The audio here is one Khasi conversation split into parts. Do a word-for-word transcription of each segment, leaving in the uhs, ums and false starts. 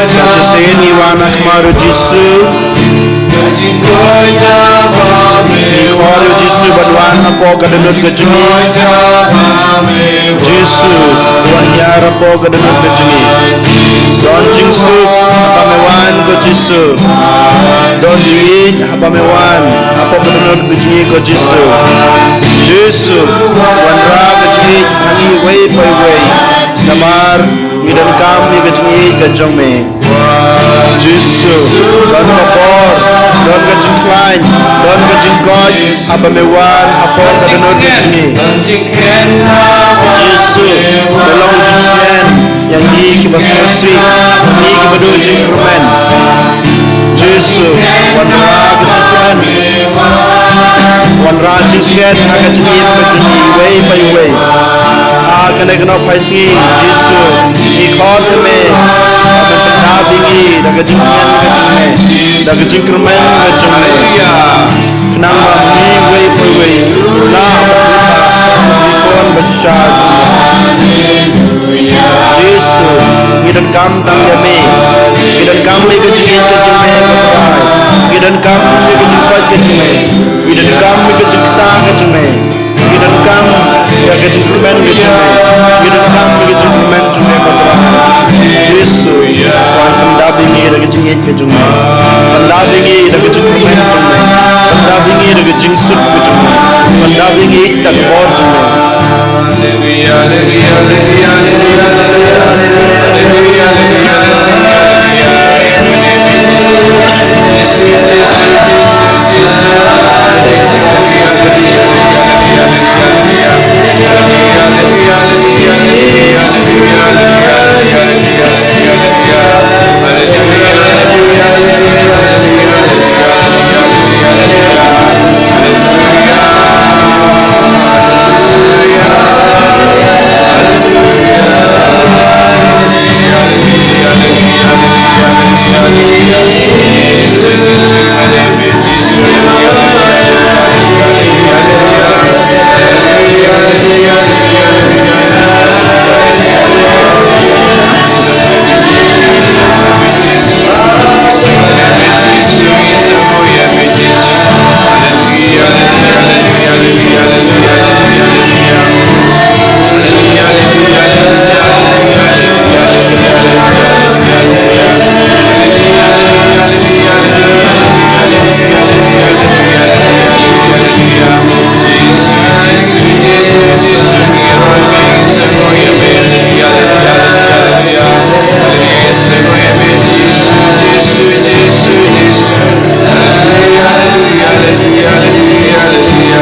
Sa shisien ngi wan ha khmat u Jisu. Ngi khot ïa u Jisu ban wan hapoh ka dohnud ka jong ngi. Jisu, wan hiar hapoh ka dohnud ka jong ngi. Don jingsuk haba me wan ko Jisu. Don jingïeit haba me wan hapoh ka dohnud ka jong ngi ko Jisu. Jisu, wanrah ka jingïeit ha ngi iwei pa iwei. Namar ngi donkam ïa ka jingïeit ka jong me. Jisu, don ka bor, don ka jingkhlaiñ, don ka jingkoit haba me wan hapoh ka dohnud ka jong ngi. Jisu, me long jingkmen ïa ngi kiba sngewsih, ngi kiba duh jingkyrmen. Jisu, wanrah ka jingkmen, wanrah jingkmen ha ka jingim ka jong ngi iwei pa iwei. Ha kane ka nohphai sngi, Jisu, ngi khot ïa me ba men pyndap ïa ngi da ka jingkmen ka jong me, da ka jingkyrmen ka jong me. Khnang ba ngi iwei pa iwei, la ba ngi khot ba shisha. Jisu, ngi donkam tang ïa me. Ngi donkam ïa ka jingïeit ka jong me, ko Trai. Ngi donkam ïa ka jingkoit ka jong me. Ngi donkam ïa ka jingktah ka jong me. Ngi donkam ïa ka jingkmen ka jong me. Ngi donkam ïa ka jingkmen jong me, ko Trai. Jisu, wan pyndap ïa ngi da ka jingïeit ka jong me. Pyndap ïa ngi da ka jingkmen jong me. Pyndap ïa ngi da ka jingsuk ka jong me. Pyndap ïa ngi da ka bor jong me.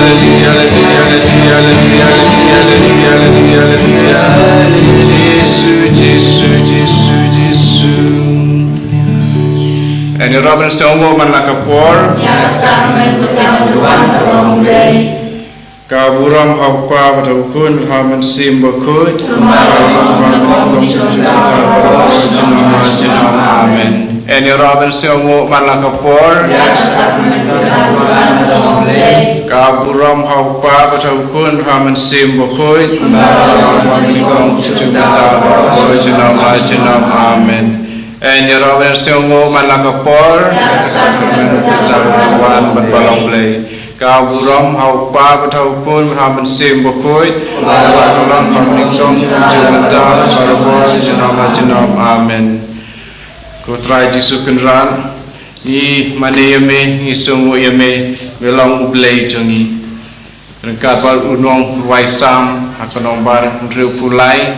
Haleluya, haleluya, haleluya, haleluya, haleluya, haleluya, haleluya. Jisu, Jisu, Jisu, Jisu. Ïaroh ban sngewnguh man la ka por. Ïa ka sacrament ka wan ka long U Blei. Ka burom ha U Kpa bad ha U Khun bad ha U Mynsiem Bakhuid. Kumba ka long, kumba ka long, kumba ka long, kumba ka long, kumba ka long, kumba ka long. Amen. Ïaroh ban sngewnguh man la ka por. Ïa ka sacrament ka wan ka long U Blei. Ka burom ha U Kpa bad ha U Khun bad ha U Mynsiem Bakhuid. Kumba ka long, kumba ka long, kumba ka long, kumba ka long, kumba ka long. Amen. Ïaroh ban sngewnguh man la ka por. Ïa ka sacrament ka wan bad ka long U Blei. Ka burom ha U Kpa bad ha U Khun bad ha U Mynsiem Bakhuid. Kumba ka long, kumba ka long, kumba ka long, kumba ka long, kumba ka long. Amen. Ko Trai Jisu Kynrad, ngi mane ïa me, ngi sngewnguh ïa me, me long U Blei jong ngi. Ryngkat bad u nongrwai Salm ha ka nombar hynriewphew lai,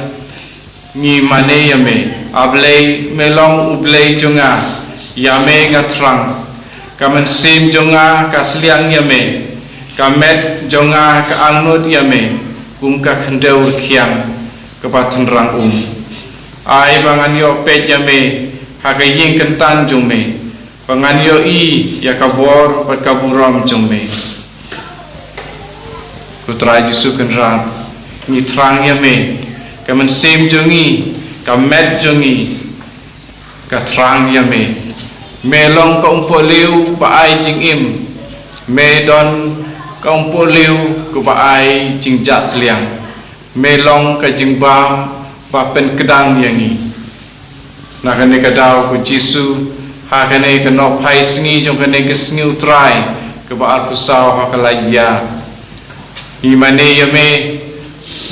ngi mane ïa me. A Blei, me long U Blei jong nga, ïa me nga thrang. Ka mynsiem jong nga ka sliang ïa me, ka met jong nga ka angnud ïa me, kum ka khyndew rkhiang kaba tynrang um. Ai ba ngan ïoh peit ïa me ha ka ïing kyntan jong me, ba ngan ïohi ïa ka bor bad ka burom jong me. Ko Trai Jisu Kynrad, ngi thrang ïa me, ka mynsiem jong ngi, ka met jong ngi, ka thrang ïa me. Me long ka umpohliew ba ai jingim, me don ka umpohliew kaba ai jingjah sliang. Me long ka jingbam ba pynkdang ïa ngi. Na kane ka daw ko Jisu, ha kane ka nohphai sngi jong kane ka sngi U Trai, kaba arphew saw ha ka laitïa, ngi mane ïa me,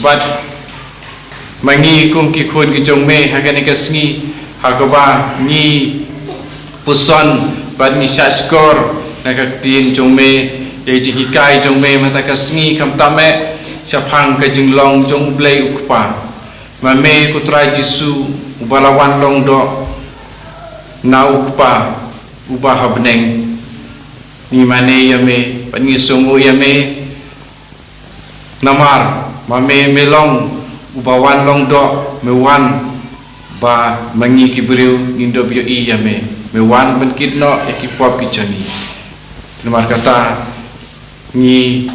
bad ma ngi kum ki khun ki jong me ha kane ka sngi, ha kaba ngi puson bad ngi shahshkor na ka ktien jong me, ïa ka jinghikai jong me mynta ka sngi, khamtam eh shaphang ka jinglong jong U Blei U Kpa. Ma me ko Trai Jisu, uba la wan long doh na U Kpa uba ha bneng. Ngi mane ïa me bad ngi sngewnguh ïa me. Namar ma me, me long uba wan long doh, me wan ba ma ngi ki briew ngin ïoh ïohi ïa me. Me wan ban kit noh ïa ki pop ki jong ngi. Namar kata, ngi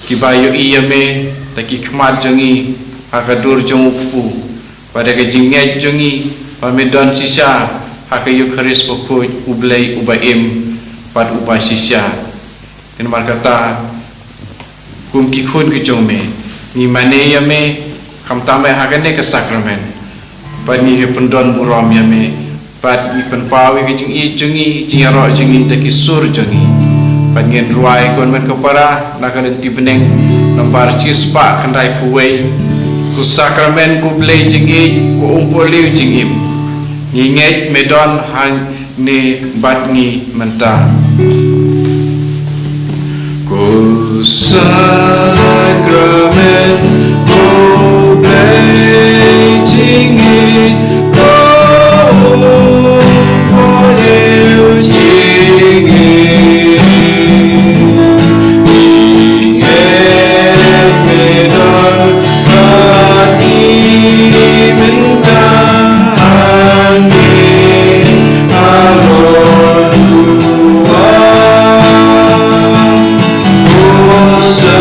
kiba ïohi ïa me da ki khmat jong ngi ha ka dur jong u kpu, bad da ka jingngeit jong ngi ba me don shisha ha ka Eukharist bakhuid, U Blei uba im bad uba shisha. Namar kata, kum ki khun ki jong me, ngi mane ïa me, khamtam eh ha kane ka sakramen, bad ngi pyndon burom ïa me, bad ngi pynpaw ïa ka jingïeit jong ngi, jingïaroh jong ngi da ki sur jong ngi. Bad ngin rwai kumne, ko para, na ka lynti bneng nombar shispah khyndaiphew wei: Ko sakramen ko Blei jingïeit, ko umpohliew jingim, ngi ngeit me don hangne bad ngi mynta. Ko sakramen ko Blei jingïeit, ko umpohliew jingim, ngi ngeit me don bad ngi mynta, hangne halor u wan. Ko sa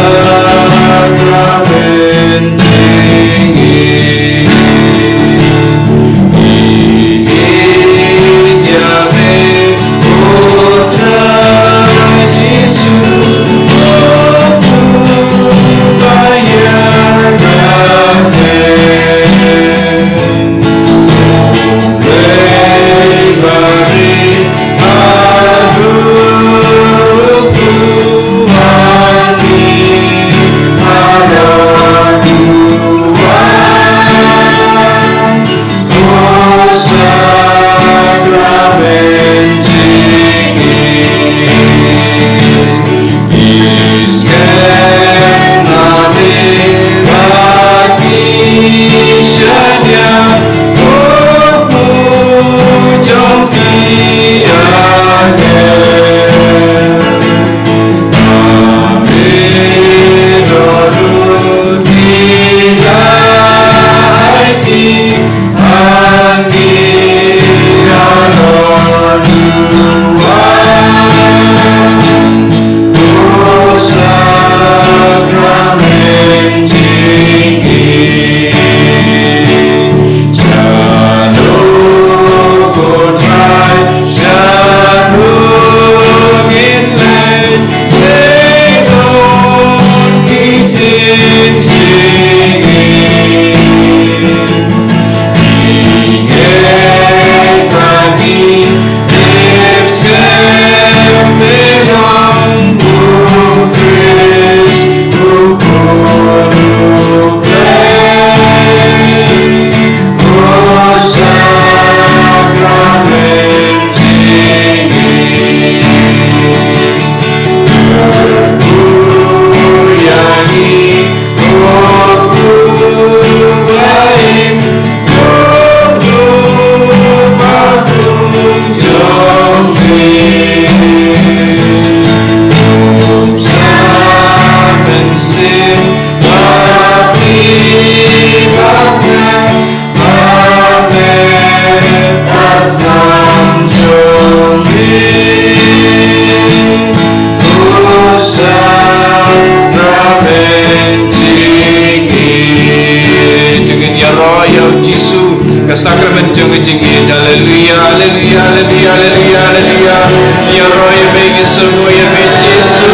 Sakramen jong ka jingïeit. Haleluya, haleluya, haleluya, haleluya, haleluya. Ïaroh ïa me, ngi sngew ïa me Jisu.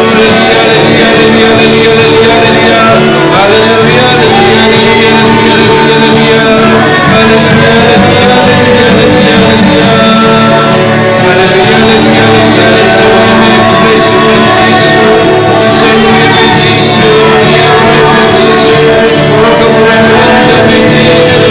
Haleluya, haleluya, haleluya, haleluya. Haleluya, haleluya, haleluya, haleluya. Haleluya, haleluya, haleluya, haleluya, haleluya. Haleluya, haleluya, haleluya. Ngi sngew ïa me, praise you, Lord Jisu. Ngi sngew ïa me, Jisu. Ïaroh ïa me, Jisu.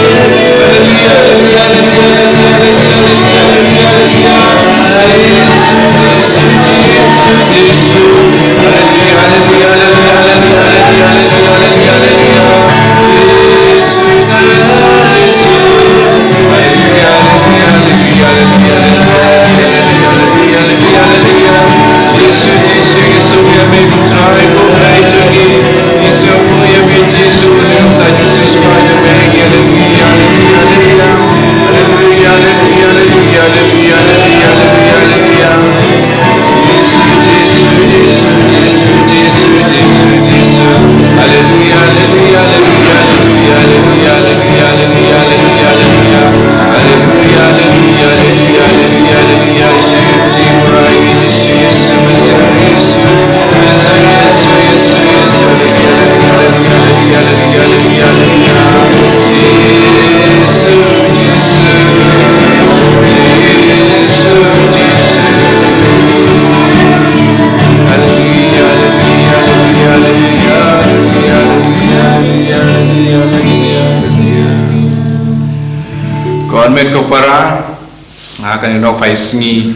Ko hynmen ko para, ha kane ka nohphai sngi,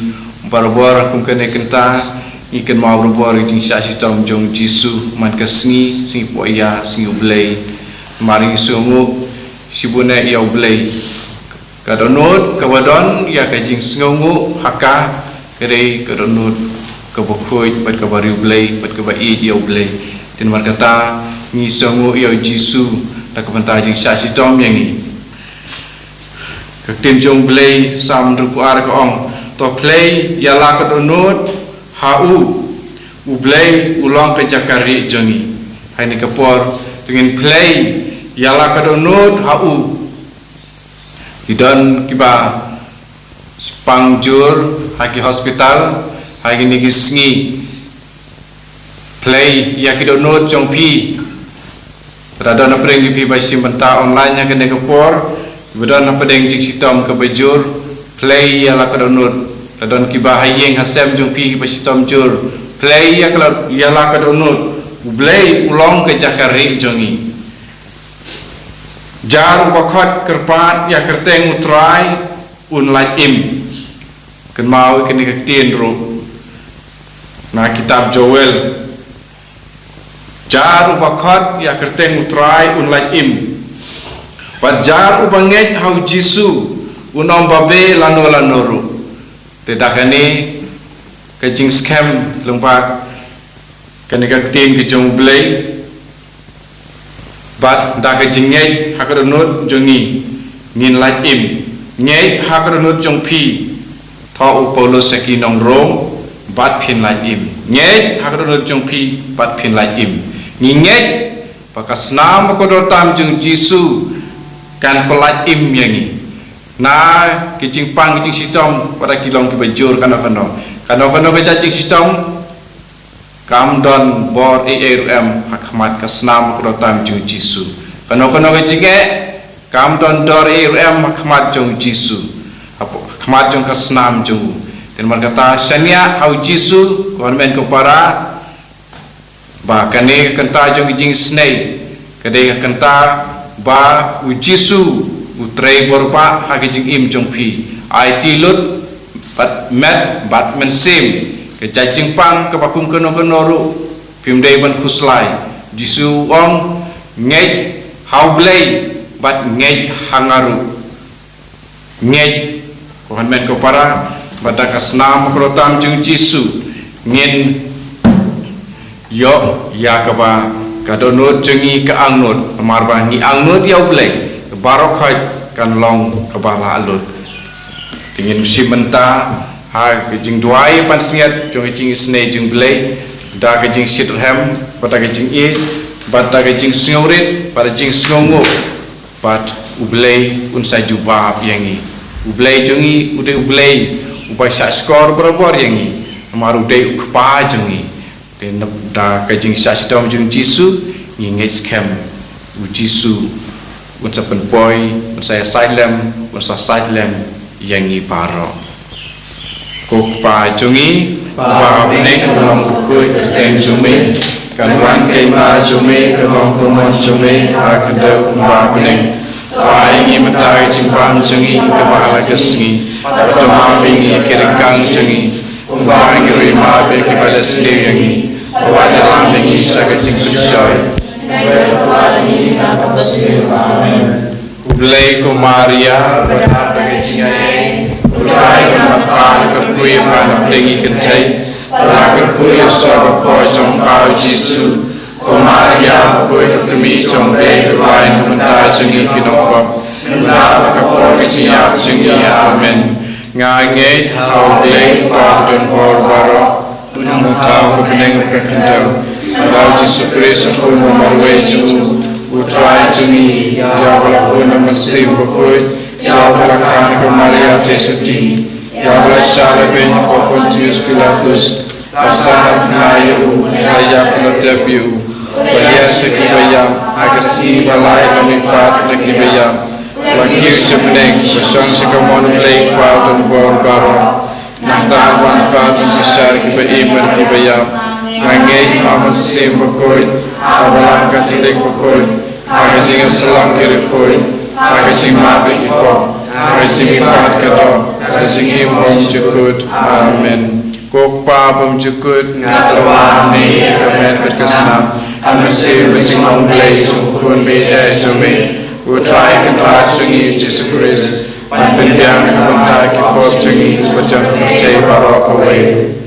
barabor kum kane ka kynta, ngi kynmaw barabor ïa ka jingshah shitom jong u Jisu, man ka sngi, sngi Pohiah, sngi U Blei. Namar ngi sngewnguh shibun eh ïa U Blei. Ka dohnud kaba don ïa ka jingsngewnguh ha ka, ka dei ka dohnud kaba khuid bad kaba riewblei bad kaba ïeit ïa U Blei. Te namar kata ngi sngewnguh ïa u Jisu da ka bynta jingshah shitom ïa ngi. Ka ktien jong U Blei, Salm hynriewphew ar ka ong, "To plie ïa la ka dohnud ha u, U Blei u long ka jaka rieh jong ngi." Ha kane ka por, to ngin plie ïa la ka dohnud ha u. Ki don kiba pang jur ha ki hospital ha kine ki sngi. Plie ïa ki dohnud jong phi. Lada don hapdeng jong phi ba shim bynta online ha kane ka por, ba don hapdeng jingshitom kaba jur, plie ïa la ka dohnud. Lada don kiba ha ïing ha sem jong phi kiba shitom jur, plie ïa ka la, ïa la ka dohnud. U Blei u long ka jaka rieh jong ngi. Jar uba khot kyrpad ïa kyrteng U Trai un lait im. Kynmaw ïa kane ka ktien ruh na kitab Joel. Jar uba khot ïa kyrteng U Trai un lait im. Bad jar uba ngeit ha U Jisu un ym babe lano lano ruh. Te da kane ka jingskhem lyngba kane ka ktien ka jong U Blei, bad da ka jingngeit ha ka dohnud jong ngi ngin lait im. Ngeit ha ka dohnud jong phi, thoh u Paulus sha ki nong Rom, bad phin lait im. Ngeit ha ka dohnud jong phi bad phin lait im. Ngi ngeit ba ka snam bad ka dohnud tam jong U Jisu kan pyllait im ïa ngi na ki jingpang ki jingshitom, wat la ki long kiba jur kano kano. Kano kano ka jait jingshitom kam don bor ei ei ruh em ha khmat ka snam ka dohnud tam jong U Jisu. Kano kano ka jingeh kam don dor ei ei ruh em ha khmat jong U Jisu, ha khmat jong ka snam jong u. Te namar kata shaniah ha U Jisu, ko hynmen ko para, ba kane ka kynta jong ka jingisynei ka dei ka kynta ba U Jisu u trei bor bha ha ka jingim jong phi. Aiti lut bad met bad mynsiem, ka jait jingpang kaba kum kano kano ruh phim dei ban khuslai. U Jisu u ong, ngeit ha U Blei bad ngeit ha nga ruh. Ngeit, ko hynmen ko para, ba da ka snam ka dohnud tam jong U Jisu ngin ïoh ïa kaba ka dohnud jong ngi ka angnud, namar ba ngi angnud ïa U Blei, baroh khoit kan long kaba la lut. Te ngin shim bynta ha ka jingduwai pansngiat jong ka jingisynei jong U Blei, da ka jingshitrhem, bad da ka jingïeit, bad da ka jingsngewrit, bad da ka jingsngewnguh, bad U Blei un sa jubab ïa ngi. U Blei jong ngi u dei U Blei uba shah shkor barabor ïa ngi, namar u dei u Kpa jong ngi. Te da ka jingshah shitom jong u Jisu ngi ngeit skhem u Jisu un sa pynpoi, un sa ïasaid lem, un sa said lem ïa ngi baroh. Ko Kpa jong ngi uba ha bneng, ka long bakhuid ka kyrteng jong me, kan wan ka hima jong me, kan long ka mon jong me ha ka khyndew kumba ha bneng. To ai ngi mynta ka jingbam jong ngi kaba ha la ka sngi, bad to map ïa ngi ki ryngkang jong ngi, kumba ngi ruh map ïa kiba la sniew ïa ngi. Wat ïalam ïa ngi sha ka jingpynshoi. Amen. U Blei ko Maria, u dap da ka jingaiei, u Trai u don bad pha, kyrkhu ïa pha na pdeng ki kynthei, bad la kyrkhu ïa u soh bakhuid jong pha u Jisu. Ko Maria, bakhuid ka kmie jong U Blei, to duwai na ka bynta jong ngi ki nongpop, mynta bad ha ka por ka jingïap jong ngi. Amen. Nga ngeit ha U Blei Kpa uba don bor baroh, uba ïoh thaw ka bneng bad ka khyndew. Bad ha u Jisu Khrist u khun ba marwei jong u, u Trai jong ngi, ïa uba la hun na u Mynsiem Bakhuid, ïa uba la kha na ka Maria Theisotti, ïa uba la shah lehbeiñ ha u Pontius Pilatus, la sah, la khynnah ïa u, la ïap, la tep ïa u, la hiar sha kiba ïap, ha ka sngi ba lai la mihpat na kiba ïap, la kiew sha bneng, la shong sha kamon U Blei Kpa uba don bor baroh. Nangta un wan pat ban bishar kiba im bad kiba ïap. Nga ngeit ha u Mynsiem Bakhuid, ha ka Balang Katholik bakhuid, ha ka jingïasyllok ki riewkhuid, ha ka jingmap ïa ki pop, ha ka jingmihpat ka doh, ha ka jingim bymjukut. Amen. Ko Kpa bymjukut, nga tharai me ïa ka met bad ka snam, ha ka mynsiem bad jinglong Blei jong u Khun baieit jong me, u Trai Kynrad jong ngi Jisu Khrist, ban pynbiang na ka bynta ki pop jong ngi bad jong ka pyrthei baroh kawei.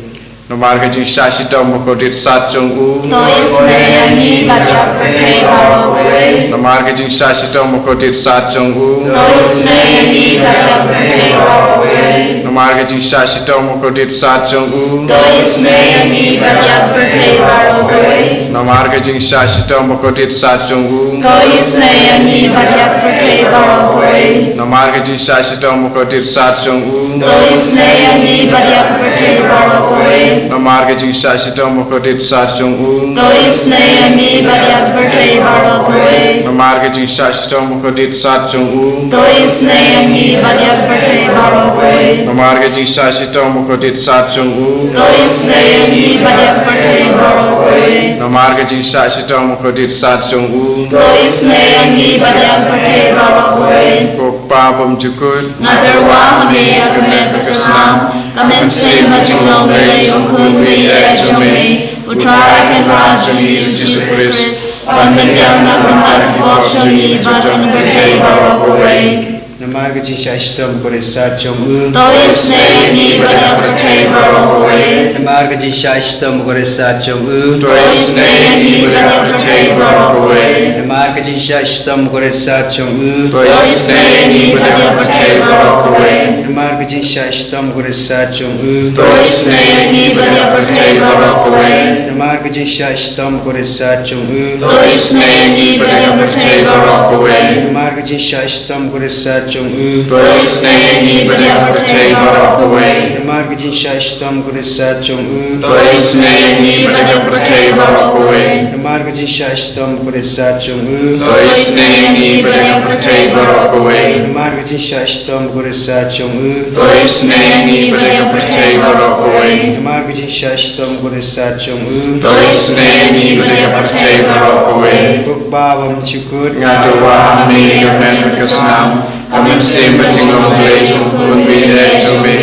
Namar ka jingshah shitom bakordit sat jong u, to isynei ïa ngi bad ïa ka pyrthei baroh kawei. Namar ka jingshah shitom bakordit sat jong u, to isynei ïa ngi bad ïa ka pyrthei baroh kawei. Namar ka jingshah shitom bakordit sat jong u, to isynei ïa ngi bad ïa ka pyrthei baroh kawei. Namar ka jingshah shitom bakordit sat jong u, to isynei ïa ngi bad ïa ka pyrthei baroh kawei. Namar ka jingshah shitom bakordit sat jong u, to isynei ïa ngi bad ïa ka pyrthei baroh kawei. Namar ka jingshah shitom bakordit sat jong u, to isynei ïa ngi bad ïa ka pyrthei baroh kawei. Namar ka jingshah shitom bakordit sat jong u, to isynei ïa ngi bad ïa ka pyrthei baroh kawei. Namar ka jingshah shitom bakordit sat jong u, to isynei ïa ngi bad ïa ka pyrthei baroh kawei. Namar ka jingshah shitom bakordit sat jong u, to isynei ïa ngi bad ïa ka pyrthei baroh kawei. Ko Kpa bymjukut, nga tyrwa ha me ïa ka met bad ka snam, ha ka mynsiem bad jinglong Blei jong u Khun baieit jong me, u Trai Kynrad jong ngi Jisu Khrist, ban pynbiang na ka bynta ki pop jong ngi bad jong ka pyrthei baroh kawei. Namar ka jingshah shitom bakordit sat jong u, to isynei ïa ngi bad ïa ka pyrthei baroh kawei. Namar ka jingshah shitom bakordit sat jong u, to isynei ïa ngi bad ïa ka pyrthei baroh kawei. Namar ka jingshah shitom bakordit sat jong u, to isynei ïa ngi bad ïa ka pyrthei baroh kawei. Namar ka jingshah shitom bakordit sat jong u, to isynei ïa ngi bad ïa ka pyrthei baroh kawei. Namar ka jingshah shitom bakordit sat jong u, to isynei ïa ngi bad ïa ka pyrthei baroh kawei. Namar ka jingshah shitom bakordit sat jong u, to isynei ïa ngi bad ïa ka pyrthei baroh kawei. Namar ka jingshah shitom bakordit sat jong u, to isynei ïa ngi bad ïa ka pyrthei baroh kawei. Namar ka jingshah shitom bakordit sat jong u, to isynei ïa ngi bad ïa ka pyrthei baroh kawei. Namar ka jingshah shitom bakordit sat jong u, to isynei ïa ngi bad ïa ka pyrthei baroh kawei. Namar ka jingshah shitom bakordit sat jong u, to isynei ïa ngi bad ïa ka pyrthei baroh kawei. Ko Kpa bymjukut, nga tyrwa ha me ïa ka met bad ka snam, ha ka mynsiem bad jinglong Blei jong u Khun baieit jong me,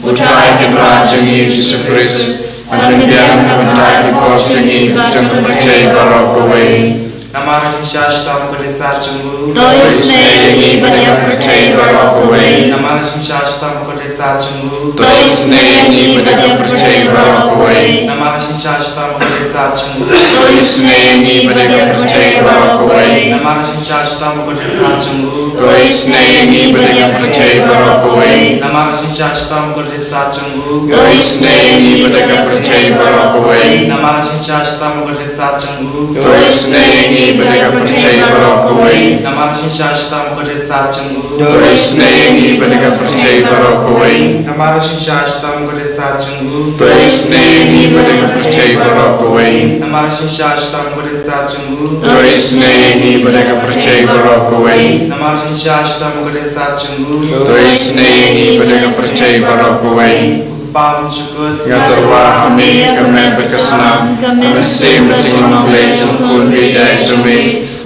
u Trai Kynrad jong ngi Jisu Khrist, ban pynbiang na ka bynta ki pop jong ngi bad jong ka pyrthei baroh kawei. Namar ka jingshah shitom bakordit sat jong u, to isynei ïa ngi bad ïa ka pyrthei baroh kawei. Namar ka jingshah shitom bakordit sat jong u, to isynei ïa ngi bad ïa ka pyrthei baroh kawei. Namar ka jingshah shitom bakordit sat jong u, to isynei ïa ngi bad ïa ka pyrthei baroh kawei. Namar ka jingshah shitom bakordit sat jong u, to isynei ïa ngi bad ïa ka pyrthei baroh kawei. Namar ka jingshah shitom bakordit sat jong u, to isynei ïa ngi bad ïa ka pyrthei baroh kawei. Namar ka jingshah shitom bakordit sat jong u, to isynei ïa ngi bad ïa ka pyrthei baroh kawei. Namar ka jingshisha shitom ka dei sat jong u. To isynei ïa ngi bad ïa ka pyrthei baroh kawei. Namar ka jingshisha shitom ka dei sat jong u. To isynei ïa ngi bad ïa ka pyrthei baroh kawei. Namar ka jingshisha shitom ka dei sat jong u. To isynei ïa ngi bad ïa ka pyrthei baroh kawei. Namar ka jingshisha shitom ka dei sat jong u. To isynei ïa ngi bad ïa ka pyrthei baroh kawei. Pam jukut. Nga tyrwa ha me ka met bad ka snam, ka mynsiem bad ka jinglong Blei jong u Khun baieit jong me,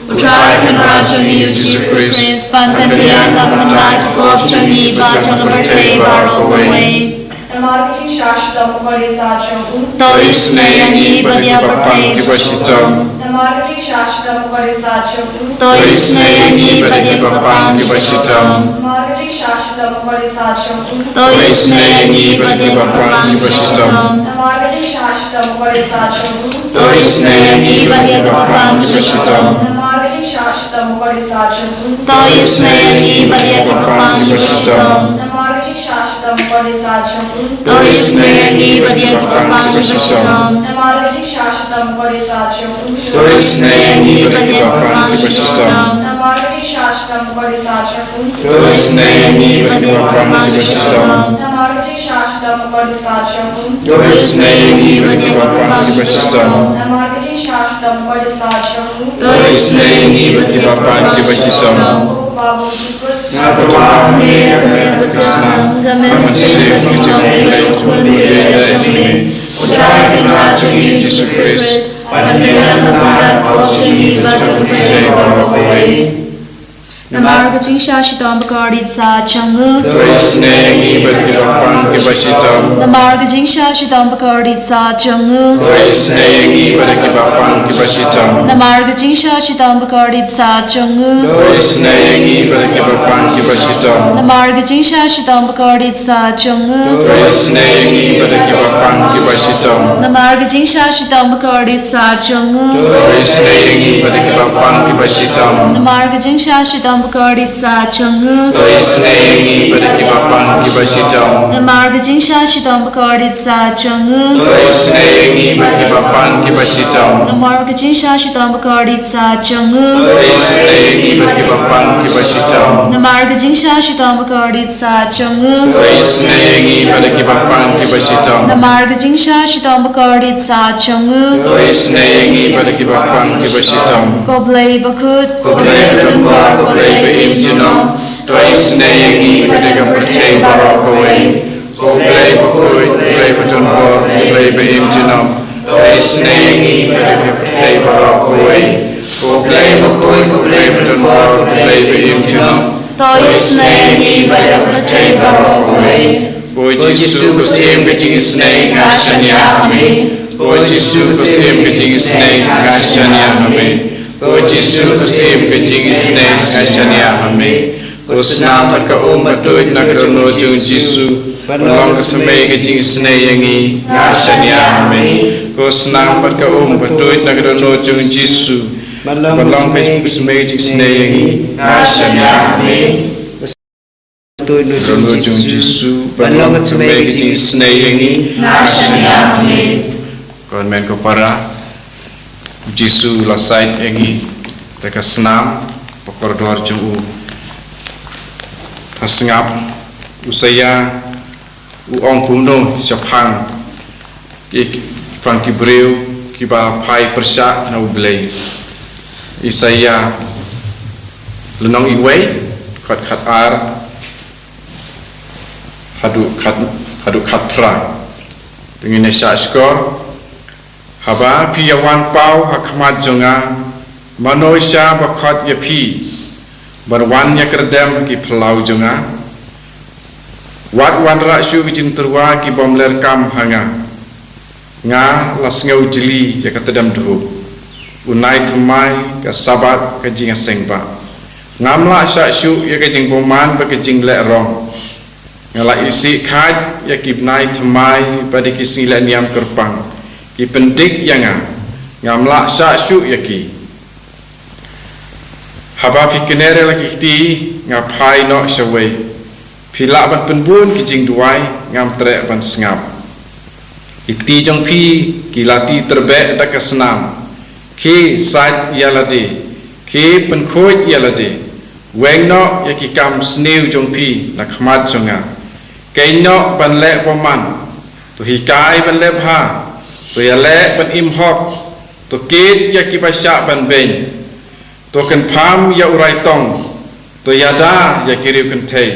U Trai Kynrad jong ngi U Jisu Khrist, ban pynbiang ka bynta ki pop jong ngi bad jong ka pyrthei baroh kawei. Namar ka jingshisha shitom ka dei sat jong u. To isynei ïa ngi bad ïa ka pyrthei kiba shitom. Namar ka jingshisha shitom ka dei sat jong u. To isynei ïa ngi bad ïa ka pyrthei kiba shitom. Namar ka jingshisha shitom ka dei sat jong u. To isynei ïa ngi bad ïa ka pyrthei kiba shitom. Namar ka jingshisha shitom ka dei sat jong u. To isynei ïa ngi bad ïa ka pyrthei kiba shitom. Namar ka jingshisha shitom ka dei sat jong u. To isynei ïa ngi bad ïa ka pyrthei kiba shitom. Namar ka jingshisha shitom ka dei sat jong u. To isynei ïa ngi bad ïa ka pyrthei kiba shitom. Namar ka jingshisha shitom ka dei sat jong u. To isynei ïa ngi bad ïa ka pyrthei kiba shitom. Namar ka jingshisha shitom ka dei sat jong u. To isynei ïa ngi bad ïa ka pyrthei kiba shitom. Namar ka jingshisha shitom ka dei sat jong u. To isynei ïa ngi bad ïa ka pyrthei kiba shitom. Namar ka jingshisha shitom ka dei sat jong u. To isynei ïa ngi bad ïa ka pyrthei kiba shitom. Nga tyrwa ha me ka met bad ka snam, ka mynsiem bad ka jinglong Blei jong u Khun baieit jong me, U Trai Kynrad jong ngi U Jisu Khrist, ban pynbiang ka bynta ki pop jong ngi bad jong ka pyrthei baroh kawei. Namar ka jingshisha shitom ka dei sat jong u. To isynei ïa ngi bad ïa ka pyrthei kiba shitom. Namar ka jingshisha shitom ka dei sat jong u. To isynei ïa ngi bad ïa ka pyrthei kiba shitom. Namar ka jingshisha shitom ka dei sat jong u. To isynei ïa ngi bad ïa ka pyrthei kiba shitom. Namar ka jingshisha shitom ka dei sat jong u. To isynei ïa ngi bad ïa ka pyrthei kiba shitom. Namar ka jingshisha shitom ka dei sat jong u. To isynei ïa ngi bad ïa ka pyrthei kiba shitom. Namar ka jingshisha shitom ka dei sat jong u. To isynei ïa ngi bad ïa ka pyrthei kiba shitom. Namar ka jingshisha shitom ka dei sat jong u. To isynei ïa ngi bad ïa ka pyrthei kiba shitom. Namar ka jingshisha shitom ka dei sat jong u. To isynei ïa ngi bad ïa ka pyrthei kiba shitom. Namar ka jingshisha shitom ka dei sat jong u. To isynei ïa ngi bad ïa ka pyrthei kiba shitom. Namar ka jingshisha shitom ka dei sat jong u. To isynei ïa ngi bad ïa ka pyrthei kiba shitom. Ko Blei bakhuid, ko Blei badonbor, ko Blei ba im junom. To isynei ïa ngi bad ïa ka pyrthei baroh kawei. Ko Blei bakhuid, ko Blei badonbor, ko Blei ba im junom. To isynei ïa ngi bad ïa ka pyrthei baroh kawei. Ko Blei bakhuid, ko Blei badonbor, ko Blei ba im junom. To isynei ïa ngi bad ïa ka pyrthei baroh kawei. O Jisu, ko Syiem ka jingisynei, nga shaniah ha me. O Jisu, ko Syiem ka jingisynei, nga shaniah ha me. O Jisu, ko Syiem ka jingisynei, nga shaniah ha me. Ko snam bad ka um ka tuid na ka dohnud jong u Jisu, ban long ka thymmei ka jingisynei ïa ngi, nga shaniah ha me. Ko snam bad ka um ka tuid na ka dohnud jong u Jisu, ban long ka thymmei ka jingisynei ïa ngi, nga shaniah ha me. Tuid na ka dohnud jong u Jisu, ban long ka thymmei ka jingisynei ïa ngi, nga shaniah ha me. Ko hynmen ko para, u Jisu u la sait ïa ngi da ka snam bad ka kordor jong u. Ha sngap, u Isaïah u ong kumno shaphang ki, shaphang ki briew kiba phai pyrshah na U Blei. Isaïah lynnong wei, dkhot khatar haduh khat, haduh khatphra. Te ngin ïa shah shkor. Haba phi ïa wan paw ha khmat jong nga, mano sha ba khot ïa phi ban wan ïa kyrdem ha ki phyllaw jong nga? Wat wanrah shuh ki jingtyrwa ki bym ler kam ha nga. Nga la sngew jli ïa ka tdem dhup, u nai thymmai, ka Sabbath, ka jingïaseng bah. Ngam lah shah shuh ïa ka jingbymman bad ka jingleh rong. Nga la isih khait ïa ki bnai thymmai bad ïa ki sngi lehniam kyrpang. Ki pyndik ïa nga, ngam lah shah shuh ïa ki. Haba phi kner ïa la ki kti, nga phai noh shawei. Phi lah ban pynbun ki jingduwai, ngam treh ban sngap. Ki kti jong phi ki la ti tyrbeh da ka snam. Khie sait ïa lade, khie pynkhuid ïa lade. Weng noh ïa ki kam sniew jong phi na khmat jong nga. Keiñ noh ban leh bymman, to hikai ban leh bha, to ïaleh ban im hok, to kit ïa kiba shah ban beiñ, to kynpham ïa u raitong, to ïada ïa ki riewkynthei.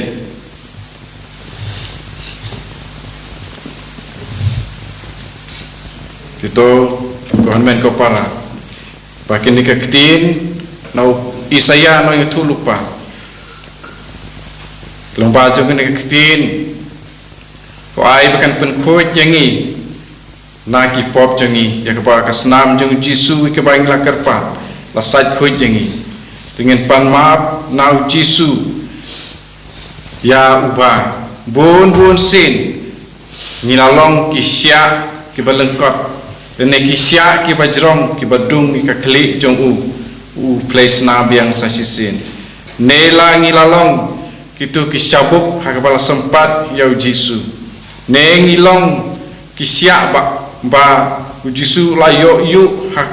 Kito, ko hynmen ko para, ba kine ki ktien na u Isaïah Nongïathuhlypa. Lyngba jong kine ki ktien, ko ai ba kan pynkhuid ïa ngi na ki pop jong ngi, ïa kaba ka snam jong u Jisu, ïa kaba ngi la kyrpad, la sait khuid ïa ngi. Te ngin pan map na u Jisu, ïa uba bun bun sien ngi la long ki shiah kiba lyngkot, lane ki shiah kiba jrong, kiba dung ïa ka khlieh jong u, u plie sna biang sa shisien. Ne la ngi la long kito ki shabuk ha kaba la sympat ïa u Jisu. Ne ngi long ki shiah ba, ba u Jisu la ïoh ïuh ha,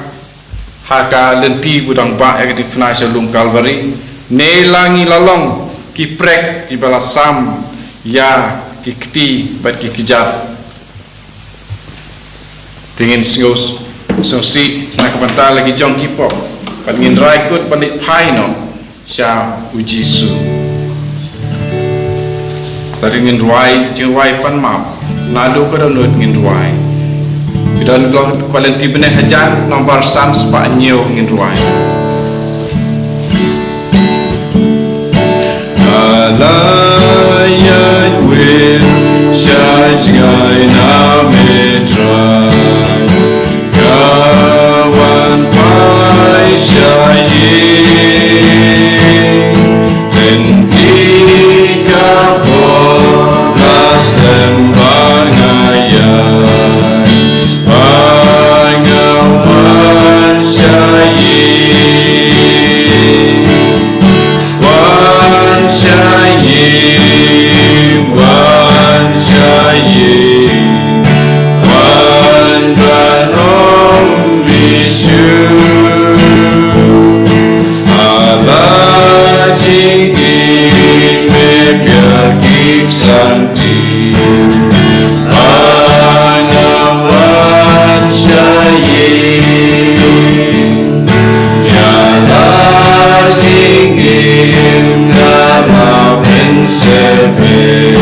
ha ka lynti ba dang bah ïa ka diengphna sha lum Kalbari. Ne la ngi la long ki prek kiba la sam ïa ki kti bad ki kjat. Te ngin sngew sngewsih na ka bynta la ki jong ki pop, bad ngin rai kut ban leit phai noh sha u Jisu. Te ngin rwai jingrwai pan map, naduh ka dohnud ngin rwai. Phi don ko lynti bneng hajan, nombar san spah hynñiew ngin rwai. Ala ïaid wir sha jngai na me Trai, ka wan phai sha ïing. Lynti ka por la slem ba nga ïaid, ba nga wan sha ïing. Wan sha ïing, wan sha ïing, wan ban ong Jisu. Ala jingim me pia ki ksan Wan sha ïing, ïa la jingim nga la pynsyriem.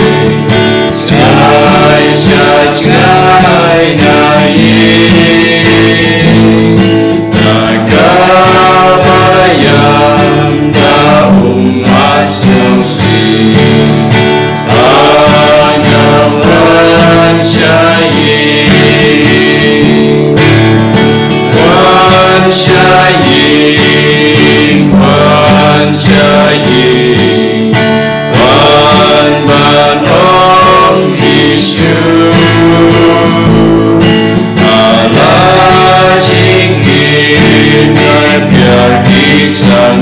Jngai sha jngai na ïing, na kaba ïam da ummat sngewsih. Ïa nga wan sha ïing, wan sha ïing, wan sha ïing, wan ban ong Jisu. Ala jingim me pia ki ksan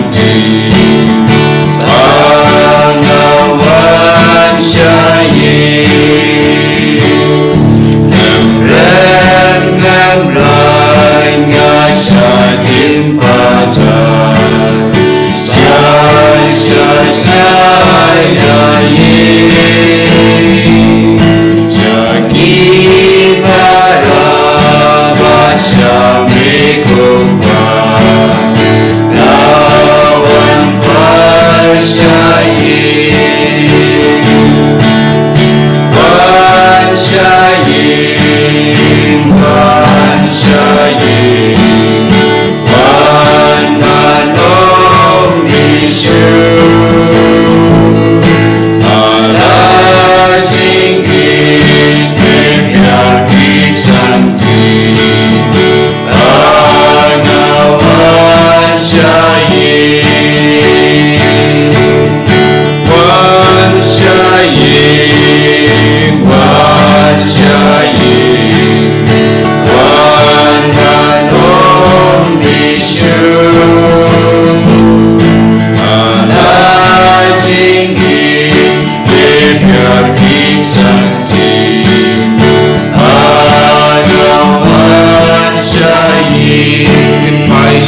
Ïa nga wan sha ïing, khlem rem khlem rai nga shah im pat. Jngai sha jngai na ïing, sha ki para bad sha me ko pa.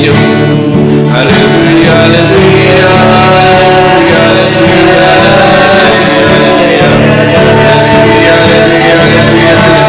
Hallelujah, hallelujah, hallelujah, hallelujah, hallelujah, hallelujah, hallelujah.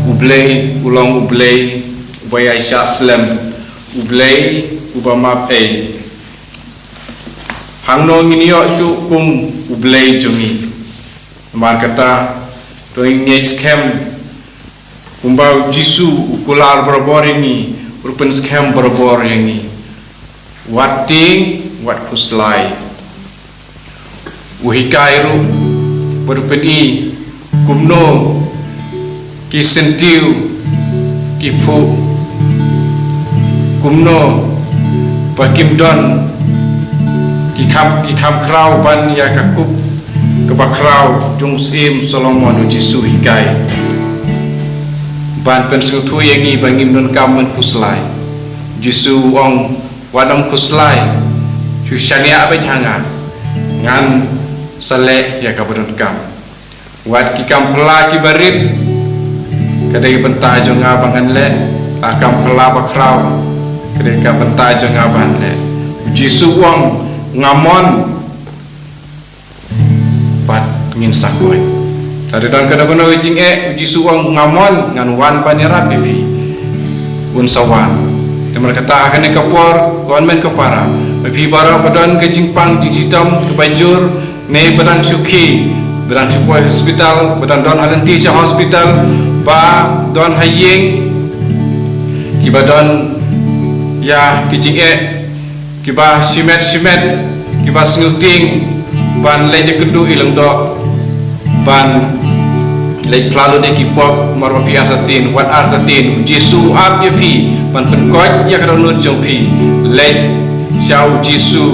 U Blei u long u Blei uba ïaishah slem, u Blei uba map ei. Hangno ngin ïoh shuh kum u Blei jong ngi? Namar kata, to ngin ngeit skhem kumba u Jisu u kular barabor ïa ngi, u pynskhem barabor ïa ngi. Wat tieng, wat khuslai. U hikai ruh bad u pyni kumno ki syntiew ki phuh, kumno ba kim don ki kham, ki kham khraw ban ïa ka kup kaba khraw jong u syiem Solomon. U Jisu hikai ban pynsngewthuh ïa ngi ba ngim donkam ban khuslai. U Jisu u ong, wat nym khuslai, shu shaniah beit ha nga, ngan sa leh ïa kaba donkam. Wat ki kam phylla kiba rit ka dei ka bynta jong nga ba ngan leh, la kam phylla ba khraw ka dei ka bynta jong nga ba ngan leh. U Jisu u ong, nga mon bad ngin sa koit. Lada don kano kano ka jingeh, u Jisu u ong, nga mon, ngan wan ban ïarap ïa phi. Un sa wan. Namar kata ha kane ka por, ko hynmen ko para, ma phi baroh ba don ka jingpang jingshitom kaba jur, ne ba dang shu khie, ba dang shu poi hospital, ba dang don ha lynti sha hospital, ba don ha ïing kiba don ïa ki jingeh, kiba shimet shimet, kiba sngewtieng ban leit ïakynduh ïa i lyngdoh, ban leit phla lut ïa ki pop, namar ba phi artatien, wat artatien, u Jisu u ap ïa phi ban pynkoit ïa ka dohnud jong phi. Leit sha u Jisu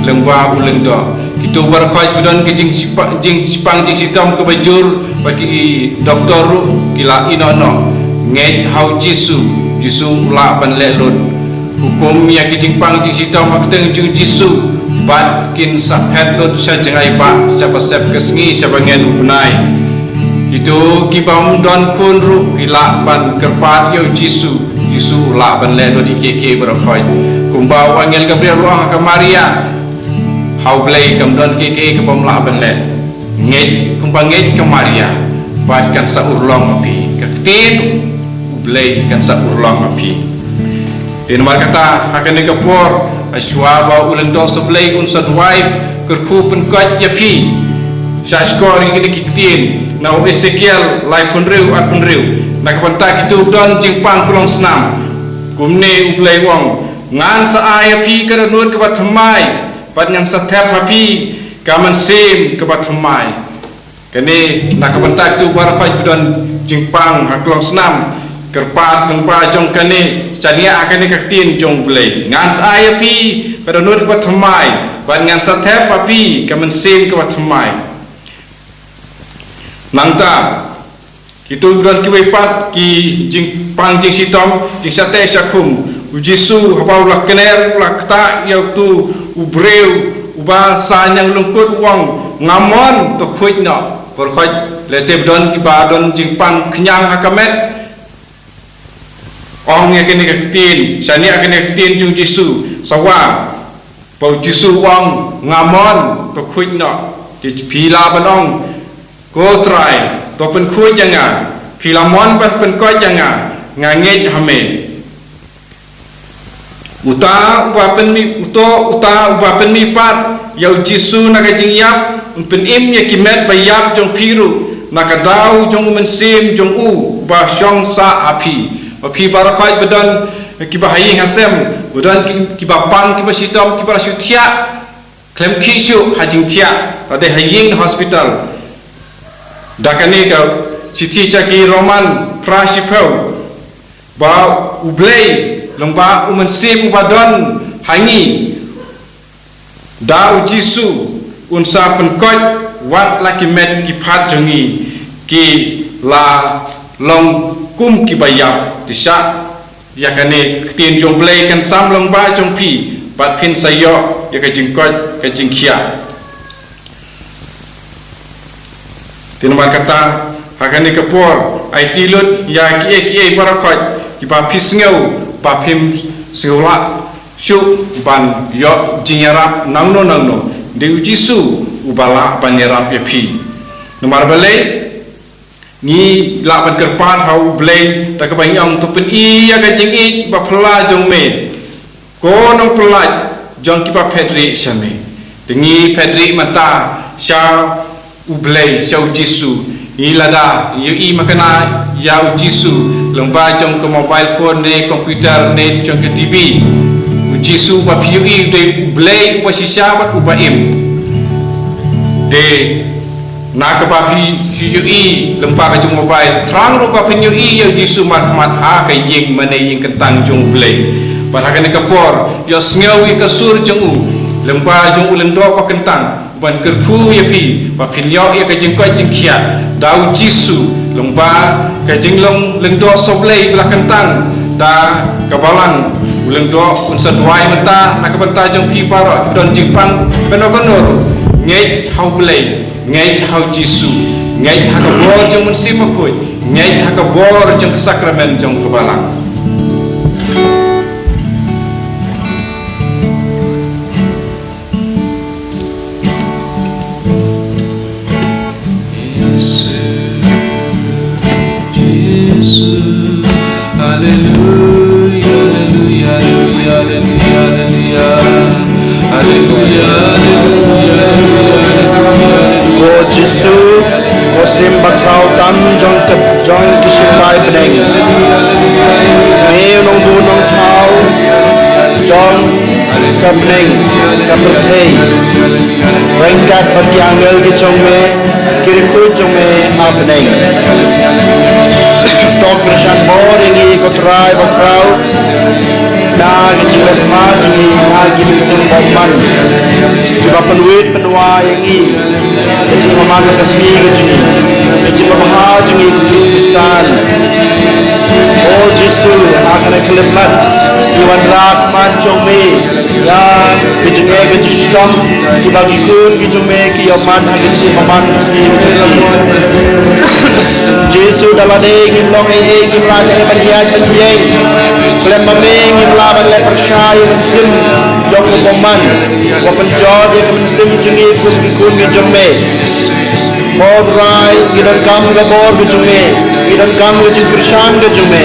lyngba u lyngdoh. Kito baroh khoit ba don ki jingshipang, jingshipang jingshitom kaba jur, ba ki doktor ruh ki la ïeh noh noh. Ngeit ha u Jisu, Jisu u lah ban leh lut. Hukum ïa ki jingpang jingshitom ha kyrteng jong u Jisu, bad kin sa phet lut sha jngai bah, sha ba sep ka sngi, sha ba ngen u bnai. Kito ki bym don khun ruh ki lah ban kyrpad ïa u Jisu, Jisu u lah ban leh lut ïa kiei kiei baroh khoit. Kumba u angel Gabriel u ong ha ka Maria, ha u Blei kam don kiei kiei ki bym lah ban leh. Ngeit kumba ngeit ka Maria, bad kan sa urlong ha phi. Ka ktien u Blei kan sa urlong ha phi. Te namar kata, ha kane ka por, ha shuwa ba u lyngdoh U Blei un sa duwai, kyrkhu pynkoit ïa phi. Sha shkor ïa kine ki ktien na u Esekiel laiphew hynriew, arphew hynriew. Na ka bynta kito ba don jingpang klongsnam, kumne U Blei u ong, ngan sa ai ïa phi ka dohnud kaba thymmai, bad ngan sa thep ha phi ka mynsiem kaba thymmai. Kane na ka bynta kito baroh khoit ba don jingpang ha klongsnam, kyrpad lyngba jong kane, shaniah ha kane ka ktien jong U Blei. Ngan sa ai ïa phi ka dohnud kaba thymmai, bad ngan sa thep ha phi ka mynsiem kaba thymmai. Nangta, kito ba don kiwei pat ki jingpang jingshitom, jingshah teh shah khum. U Jisu haba u la kner, u la ktah ïa uto u briew uba sah ñianglyngkut, u ong, nga mon, to khuid noh. Baroh khoit, lehse ba don kiba don jingpang khñiang ha ka met, ong ïa kane ka ktien, shaniah kane ka ktien jong u Jisu, sawa ba u Jisu u ong, nga mon, to khuid noh. Te phi lah ban ong, ko Trai, to pynkhuid ïa nga. Phi la mon ban pynkhuid ïa nga, nga ngeit ha me. Uta uba pynmih, uto uta uba pynmih pat ïa u Jisu na ka jingïap, un pynim ïa ki met ba ïap jong phi ruh na ka daw jong u Mynsiem jong u uba shong sah ha phi. Ba phi baroh khoit ba don kiba ha ïing ha sem, ba don ki, kiba pang, kiba shitom, kiba la shu thiah khlem khih shuh ha jingthiah, lada ha ïing, hospital. Da kane ka shithi sha ki Roman phra shiphew, ba U Blei lyngba u Mynsiem uba don ha ngi, da u Jisu, un sa pynkhuid wat la ki met ki phad jong ngi ki la long kum kiba ïap. Te shah ïa kane ka ktien jong U Blei kan sam lyngba jong phi, bad phin sa ïoh ïa ka jingkhuid ka jingkhiah. Te namar kata, ha kane ka por, aiti lut ïa kiei kiei baroh khoit kiba phi sngew ba phim sngew lah shuh ban ïoh jingïarap nangno nangno, dei u Jisu uba lah ban ïarap ïa phi. Namar balei? Ngi lah ban kyrpad ha U Blei da kaba ngi ong, to pyni ïa ka jingïeit ba phylla jong me, ko Nongpyllait jong kiba phet rieh sha me. Te ngi phet rieh mynta sha U Blei, sha u Jisu. Ngi lada ngi ïohi makna ïa u Jisu lyngba jong ka mobile phone ne computer ne jong ka T V, u Jisu ba phi ïohi u dei U Blei uba shisha bad uba im. Te na kaba phi ïohi lyngba ka jong mobile, thrang ruh ba phin ïohi ïa u Jisu markhmat ha ka ïing mane ïing kyntang jong U Blei. Bad ha kane ka por, ïohsngew ïa ka sur jong u lyngba jong u lyngdoh ba kyntang, ban kyrkhu ïa phi ba phin ïoh ïa ka jingkhuid jingkhiah da u Jisu lyngba ka jinglong lyngdoh sohblei ba la kyntang da ka balang. U lyngdoh un sa duwai mynta na ka bynta jong phi baroh kiba don jingpang kano kano ruh. Ngeit ha U Blei, ngeit ha u Jisu, ngeit ha ka bor jong u Mynsiem Bakhuid, ngeit ha ka bor jong ka sakramen jong ka balang. Jisu, Jisu. Haleluya, haleluya, haleluya, haleluya, haleluya. Haleluya, haleluya, haleluya, haleluya, haleluya. Ko Jisu, ko Syiem bakhraw tam jong ka, jong ki shipai bneng. Me u nongbuh nongthaw jong ka bneng, ka pyrthei. Ryngkat bad ki angel ki jong me, ki riewkhuid jong me ha bneng. To kyrshan bor ïa ngi ko Trai bakhraw, na ka jingleh thma jong ngi, na ki mynsiem bymman kiba pynwit pynwai ïa ngi, ka jingbymman ka sngi ka jong ngi, ka jingbymman jong ngi kum ki Khristan. O Jisu, ha kane ka khyllipmat ngi wanrah khmat jong me ïa ka jingeh ka jingshitom kiba ki khun ki jong me ki ïoh man ha ka jingim bymman ka sngi ka jong me. Jisu, da lade ngim long ei ei, ngim lah ei ei ban ïaid ban ïeng. Khlem ma me ngim lah ban leh pyrshah ïa ka mynsiem jong u bymman. Wat pynjot ïa ka mynsiem jong ngi kum ki khun ki jong me. Ko Trai, ngi donkam ka bor ka jong me, ngi donkam ka jingkyrshan ka jong me.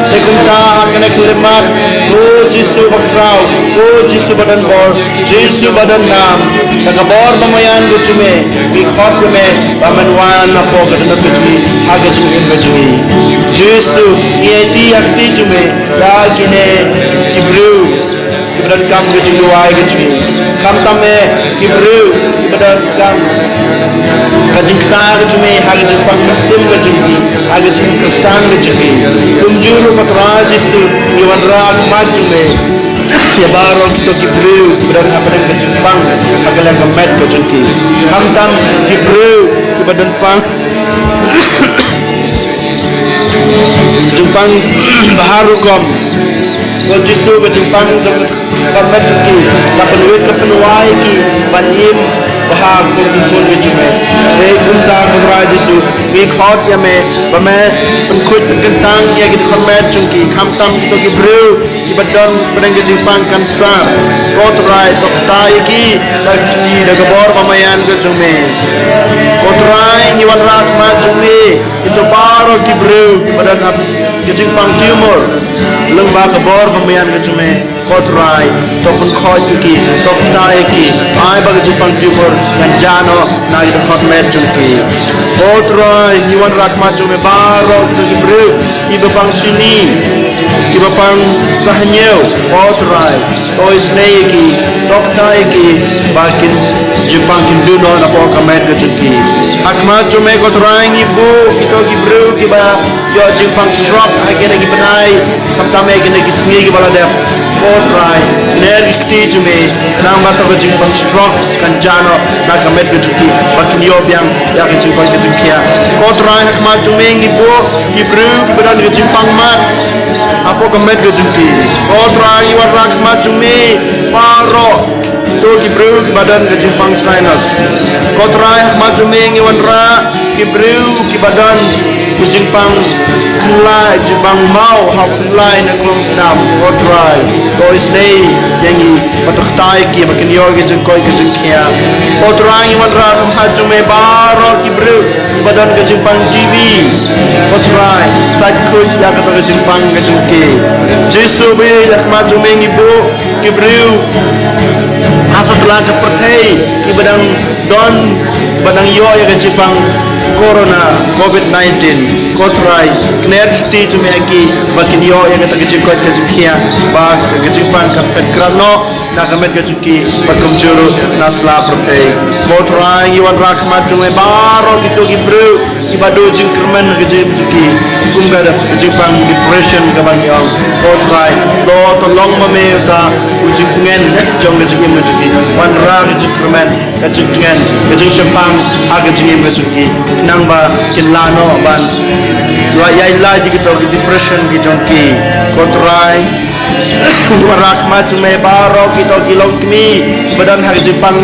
Te kumta ha kane ka khyllipmat, ko Jisu bakhraw, ko Jisu badonbor, Jisu badonnam, da ka bor bymman ka jong me, ngi khot ïa me ba men wan hapoh ka dohnud ka jong ngi, ha ka jingim ka jong ngi. Jisu, ngi aiti ha ka kti jong me ïa kine ki briew kiba donkam ka jingduwai ka jong ngi. Khamtam eh ki briew kiba donkam ka jingktah ka jong me ha ka jingpang mynsiem ka jong ki, ha ka jingim Khristan ka jong ki. Kumjuh ruh ko Trai Jisu, ngi wanrah khmat jong me ïa baroh kito ki briew kiba don hapdeng ka jingpang ha ka liang ka met ka jong ki. Khamtam ki briew kiba don pang jingpang ba har rukom. Ko Jisu, ka jingpang jong ka met jong ki ka pynwit ka pynwai ki ban im Bha kum ki khun ki jong me. Te kumta ko Trai Jisu, ngi khot ïa me ba me pynkhuid pynkyntang ïa ki dkhot met jong ki, khamtam kito ki briew kiba don pdeng ka jingpang kansar. Ko Trai, to kta ïa ki da ka kti da ka bor ba maïan ka jong me. Ko Trai, ngi wanrah khmat jong me kito baroh ki briew kiba don ha ka jingpang tumor, lyngba ka bor ba maïan ka jong me. Ko Trai, to pynkhuid ïa ki, to kta ïa ki, ai ba ka jingpang tumor kan jah noh na ki dkhot met jong ki. Ko Trai, ngi wanrah khmat jong me baroh kito ki briew kiba pang shini, kiba pang sahñiew. Ko Trai, to isynei ïa ki, to kta ïa ki, ba kin jingpang kin duh noh napoh ka met ka jong ki. Ha khmat jong me ko Trai ngi buh kito ki briew kiba ïoh jingpang stroke ha kine ki bnai, khamtam ha kine ki sngi kiba la dep. Ko Trai, kner ki kti jong me, khnang ba to ka jingpang stroke kan jah noh na ka met ka jong ki, ba kin ïoh biang ïa ka jingkoit ka jingkhiah. Ko Trai, ha khmat jong me ngi buh ki briew kiba don ka jingpang mad hapoh ka met ka jong ki. Ko Trai, ngi wanrah khmat jong me baroh kito ki briew kiba don ka jingpang sinus. Ko Trai, ha khmat jong me ngi wanrah ki briew kiba don ka jingpang khyllai, jingpang maw ha khyllai na klong snam. Ko Trai, to isynei ïa ngi, ba to kta ïa ki ba kin ïoh ka jingkoit ka jingkhiah. Ko Trai, ngi wanrah ha khmat jong me baroh ki briew kiba don ka jingpang T B. Ko Trai, sait khuid ïa kato ka jingpang ka jong ki. Jisu, ba ïa khmat jong me ngi buh ki briew ha satlak ka pyrthei kiba dang don, ba dang ïoh ïa ka jingpang corona, covid nineteen. Ko Trai, kner ki kti jong me ha ki ba kin ïoh ïa kata ka jingkoit ka jingkhiah, ba ka jingpang kan phet krad noh na ka met ka jong ki bad kumjuh ruh na sla pyrthei. Ko Trai, ngi wanrah khmat jong me baroh kito ki briew kiba duh jingkyrmen ha ka jingim jong ki, kum ka da ka jingpang depression kaba ngi ong. Ko Trai, to to long ma me uta u jingtngen jong ka jingim ka jong ki. Wanrah ka jingkyrmen, ka jingtngen, ka jingshemphang ha ka jingim ka jong ki, khnang ba kin lah noh ban ïai lait ïa kito ki depression ki jong ki. Ko Trai, ngi wanrah khmat jong me baroh kito ki longkmie ba don ha ka jingpang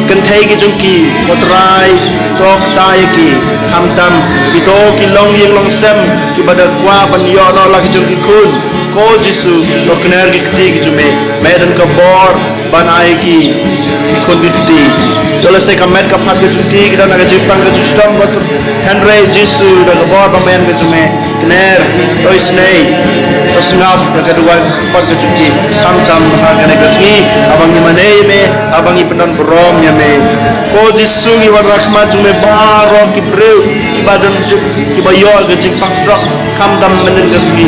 kynthei ki jong ki. Ko Trai, to kta ïa ki, khamtam kito ki longïing longsem kiba da kwah ban ïoh noh la ki jong ki khun. Ko Jisu, to kner ki kti ki jong me, me don ka bor ban ai ki ki khun ki kti. To lehse ka met ka phad ka jong ki ki don ha ka jingpang ka jingshitom, ko Trai, hynrei Jisu, da ka bor ba maïan ka jong me, kner, to isynei, to sngap ïa ka duwai ka kyrpad ka jong ki, khamtam ha kane ka sngi haba ngi mane ïa me, haba ngi pyndon burom ïa me. Ko Jisu, ngi wanrah khmat jong me baroh ki briew kiba don jing, kiba ïoh ka jingpang stroke, khamtam mynnin ka sngi.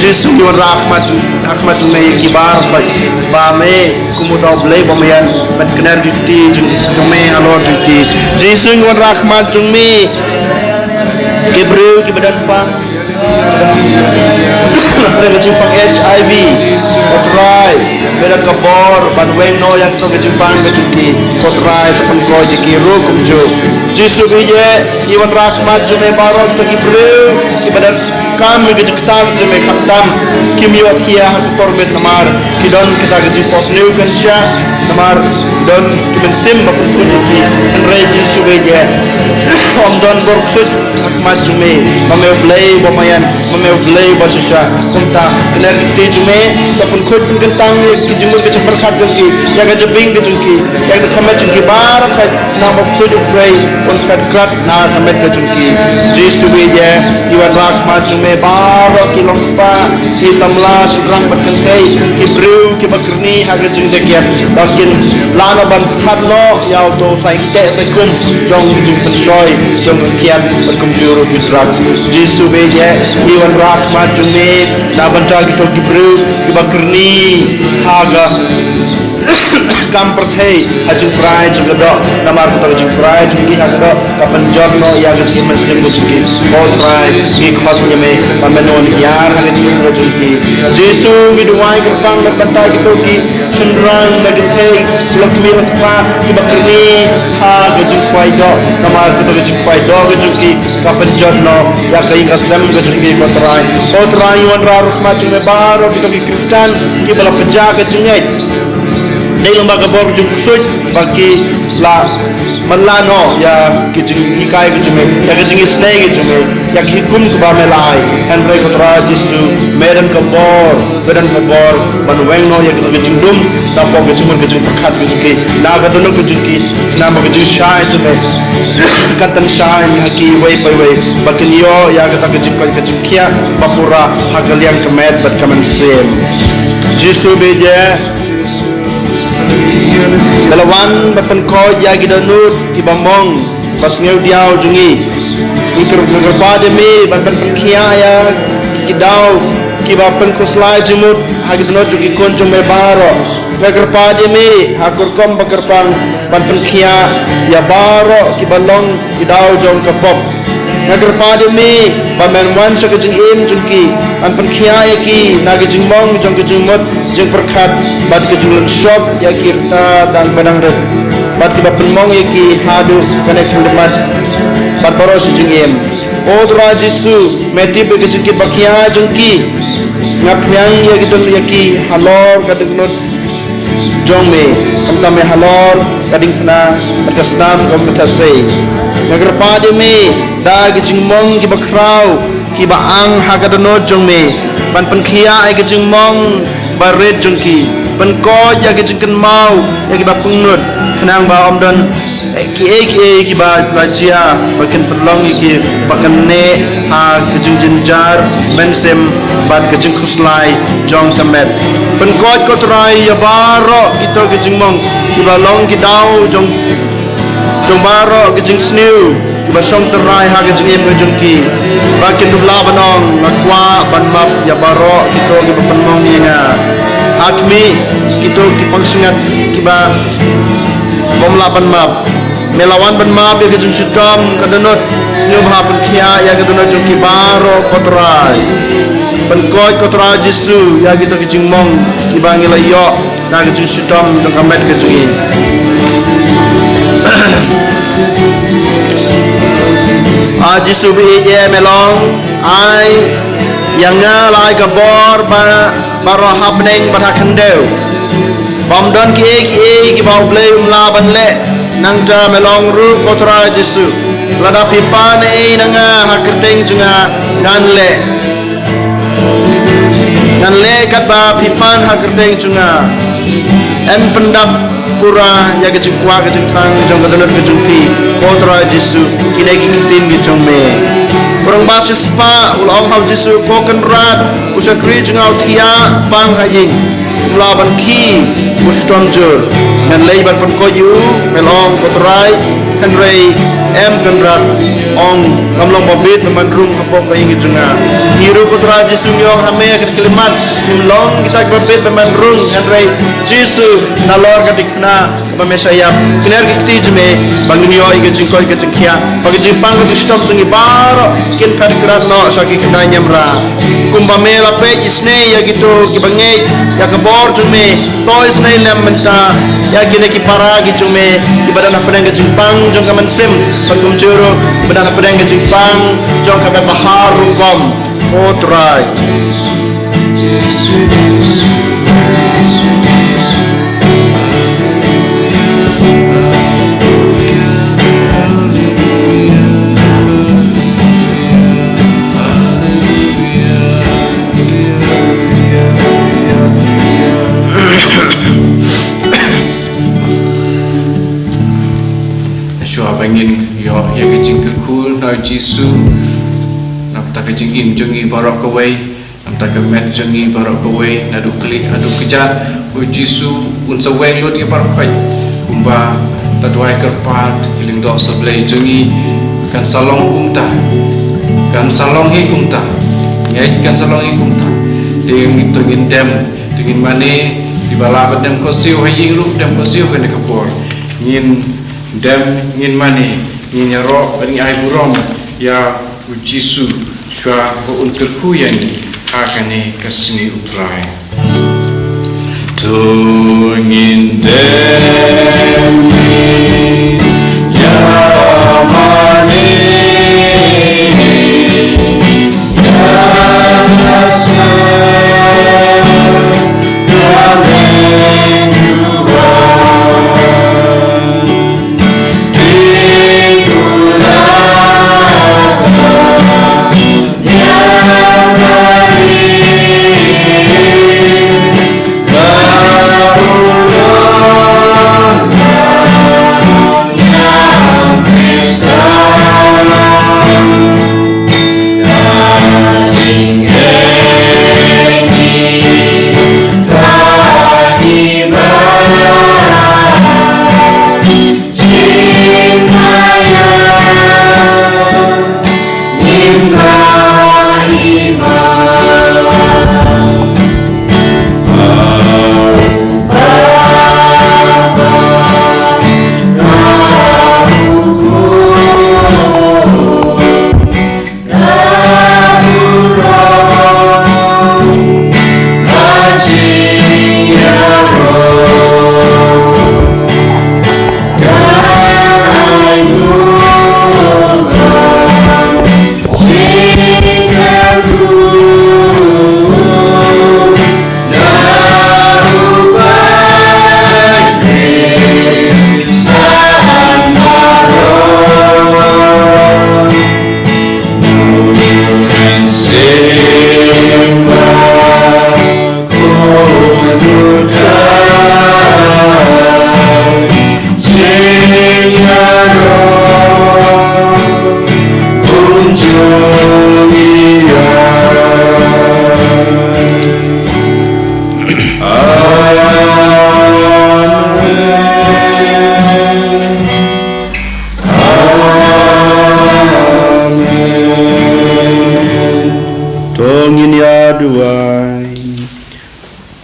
Jisu, ngi wanrah ha khmat jong, ha khmat jong me ïa ki baroh, ba me kum uta u Blei ba maïan, men kner ki kti jong, jong me halor jong ki. Jisu, ngi wanrah ha khmat jong me ki briew kiba don pang, kiba don ka jingpang H I V. Ko Trai, me don ka bor ban weng noh ïa kato ka jingpang ka jong ki. Ko Trai, to pynkoit ïa ki ruh kumjuh. Jisu, ba ïeit, ngi wanrah ha khmat jong me baroh kito ki briew kiba don kam ïa ka jingkta ka jong me, khamtam kim ïohthiah ha ka por miet namar ki don kata ka jingphohsniew kynsha, namar don ki mynsiem ba pynthut ïa ki. Hynrei Jisu, ba ïeit, ym don bor ksuid ha khmat jong me, ba me u Blei ba maïan, ba me u Blei ba shisha. Kumta kner ki kti jong me, to pynkhuid pynkyntang ïa ki jingmut ka jingpyrkhat jong ki, ïa ka jabieng ka jong ki, ïa ka dkhot met jong ki baroh, khnang ba u ksuid u briew un phet krad na ka met ka jong ki. Jisu, ba ïeit, ngi wanrah ha khmat jong me baroh ki longkpa, ki samla shynrang bad kynthei, ki briew kiba kyrni ha ka jingdakyiat, ba kin lah noh ban pynthut noh ïa uto u sai teh sai kum jong ka jingpynshoi jong ka kiad bad kumjuh ruh ki drugs. Jisu, ba ïeit, ngi wanrah ha khmat jong me na bynta kito ki briew kiba kyrni ha ka kam pyrthei, ha jingprai jong ka doh, namar kato ka jingprai jong ki ha ka doh ka pynjot noh ïa ka jingim mynsiem ka jong ki. Ko Trai, ngi khot ïa me ba men un hiar ha ka jingim ka jong ki. Jisu, ngi duwai kyrpang na bynta kito ki shynrang na kynthei, ki longkmie longkpa kiba kyrni ha ka jingkhwai doh, namar kato ka jingkhwai doh ka jong ki ka pynjot noh ïa ka ïing ka sem ka jong ki, ko Trai. Ko Trai, ngi wanrah ruh ha khmat jong me baroh kito ki Khristan kiba la pynjah ka jingngeit Dei lang ba ka bor ka jong u ksuid ba ki la man la noh ïa ki jinghikai ki jong me, ïa ki jingisynei ki jong me, ïa ki hukum kiba me la ai. Hynrei ko Trai Jisu, me don ka bor, me don ka bor ban weng noh ïa kita ki jingdum, na ka bor ka jingmut ka jingpyrkhat ka jong ki, na ka dohnud ka jong ki, na ka bor ka jingshai jong me kan tan shai ha kiwei pa kiwei, ba kin ïoh ïa kata ka jingkoit ka jingkhiah ba pura ha ka liang ka met bad ka mynsiem. Jisu bad ïa Me la wan ban pynkoit ïa ki dohnud kiba mong ba sngewdiaw jong ngi. Ngi kyr-, ngi kyrpad ïa me ban, ban pynkhiah ïa ki daw kiba pynkhuslai jingmut ha ki dohnud jong ki khun jong me baroh. Nga kyrpad ïa me ha ka rukom ba kyrpang ban pynkhiah ïa baroh kiba long ki daw jong ka pop. Nga kyrpad ïa me ba men wan sha ka jingim jong ki, ban pynkhiah ïa ki na ka jingmong jong ka jingmut jingpyrkhat bad ka jinglynshop ïa ki rta dang ba dang rit, bad kiba pynmong ïa ki haduh kane ka khyndew mat bad baroh shi jingim. Ko Trai Jisu, me tip ïa ka jingkit ba khia jong ki. Nga pynïang ïa ki don ïa ki halor ka dohnud jong me, khamtam ïa halor ka diengphna bad ka snam kaba me tha sei. Nga kyrpad ïa me da ki jingmong kiba khraw kiba ang ha ka dohnud jong me, ban pynkhiah ïa ki jingmong ba rit jong ki, pynkoit ïa ki jingkynmaw ïa kiba pynlut, khnang ba ym don kiei kiei kiba la jia ba kin pynlong ïa ki ba kin neh ha ka jingjynjar mynsiem bad ka jingkhuslai jong ka met. Pynkoit ko Trai ïa baroh kito ki jingmong kiba long ki daw jong, jong baroh ki jingsniew kiba shong tynrai ha ka jingim ka jong ki, ba kin dup lah ban ong, nga kwah ban map ïa baroh kito kiba pynmong ïa nga. Ha khmih, kito ki pangshngad kiba bym lah ban map. Me la wan ban map ïa ka jingshitom ka dohnud, sngewbha pynkhiah ïa ka dohnud jong ki baroh ko Trai. Pynkoit ko Trai Jisu ïa kito ki jingmong kiba ngi la ïoh na ka jingshitom jong ka met ka jong ngi. A Jisu ba ïeit, me long ai ïa nga la ai ka bor ba baroh ha bneng bad ha khyndew. Bym don kiei kiei kiba U Blei um lah ban leh, nangta me long ruh ko Trai Jisu. Lada phi pan ei na nga ha kyrteng jong nga, ngan leh. Ngan leh katba phi pan ha kyrteng jong nga. Yn pyndap pura ïa ka jingkwah ka jingthrang jong ka dohnud ka jong phi, ko Trai Jisu, kine ki ktien ki jong me. U rangbah shispah u la ong ha u Jisu, ko Kynrad, u shakri jong nga u thiah pang ha ïing, um lah ban khie, u shitom jur. Ngan leit ban pynkoit ïa u, me la ong ko Trai, hynrei em Kynrad, ong, ngam long ba bit ban rung hapoh ka ïing jong nga. Ngi ruh ko Trai Jisu ngi ong ha me ha kane ka khyllipmat, ngim long kita kiba bit ban rung, hynrei Jisu, nalor ka diengphna kaba me shah ïap, kner ki kti jong me ba ngin ïoh ïa ka jingkoit ka jingkhiah, ba ka jingpang ka jingshitom jong ngi baroh kin phet krad noh sha ki khyndai niam rah. Kumba me la peit isynei ïa kito kiba ngeit ïa ka bor jong me, to isynei lem mynta ïa kine ki para ki jong me kiba don hapdeng ka jingpang jong ka mynsiem, bad kumjuh ruh kiba don hapdeng ka jingpang jong ka met ba har rukom, ko Trai. Shuwa ba ngin ïoh ïa ka jingkyrkhu na u Jisu, na bynta ka jingim jong ngi baroh kawei, na bynta ka met jong ngi baroh kawei, naduh khlieh haduh kjat, u Jisu un sa weng lut ïa baroh khoit. Kumba la duwai kyrpad ki lyngdoh sa Blei jong ngi, kan sa long kumta, kan sa long hi kumta, ngeit kan sa long hi kumta. Te ngin, to ngin dem, to ngin mane, kiba lah ban dem kynshew ha ïing ruh dem kynshew ha kane ka por. Ngin dem, ngin mane, ngin ïaroh bad ngin ai burom ïa u Jisu shuwa ba un kyrkhu ïa ngi ha kane ka sngi U Trai. To ngin dem, ngin ïamane, ïa ka sngi, ïa ka sngi.